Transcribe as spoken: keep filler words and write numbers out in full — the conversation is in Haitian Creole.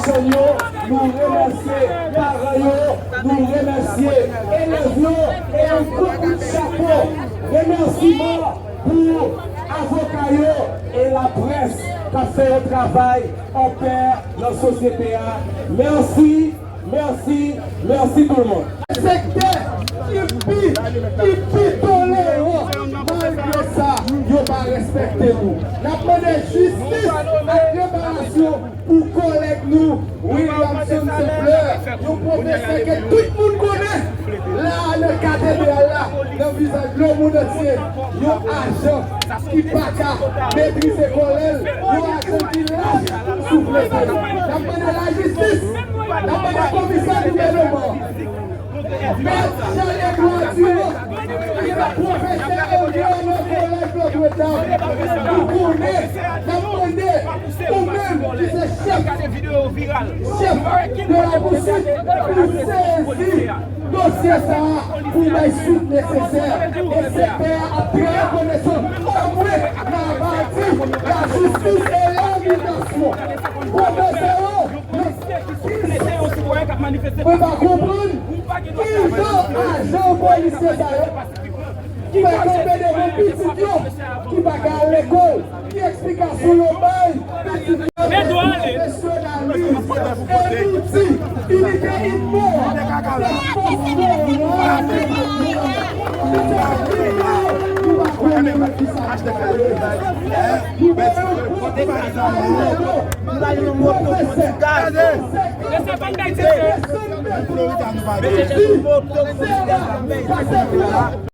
Jèn yo, nou remèsye paran yo, nou remèsye elèv yo, e yon gwo kout chapo, remèsiman pou avoka yo e laprès k ap fè yon travay anpè nan sosyete a. Mèsi, mèsi, mèsi tout le monde. Sektè ki pi, ki pi toleran, malgre sa, yo pa respekte nou. N ap mande jistis ak reparasyon pou kòlèg nou, Williamson Saint Fleur, yon pwofesè ke tout moun konnen la a nan katedral la, nan vizaj lemonn antye, yon ajan ki pa ka metrize kòlè l, yon ajan ki lach souflete l. N ap mande lajistis, n ap mande komisè gouvènman, Mèt Jean Edouard Durand, ki se pwofesè Elder nan kolèj Notre Dame, ou konnen, n ap mande, ou menm ki se chèf, chèf de la pousuit, pou sezi dosye sa a, pou bay swit nesesè. E sektè a ap trè rekonesan, omwen nan apati lajistis e limitasyon. Pwofesè yo, Mwen pa konprann kijan ajan polisye sa yo fè kanpe devan pitit yo ki pa ka al lekòl. Ki eksplikasyon yo bay pitit yo? Pwofesyonalism, enpiti, inite, inmo, se fòs nou an. Nou pa konnen ki sa ki pale. Nou pa konprann ki sa ki pale. Pwofesè. Mesye, bann nèg se, se, mesye, se yon moto pou fè sa.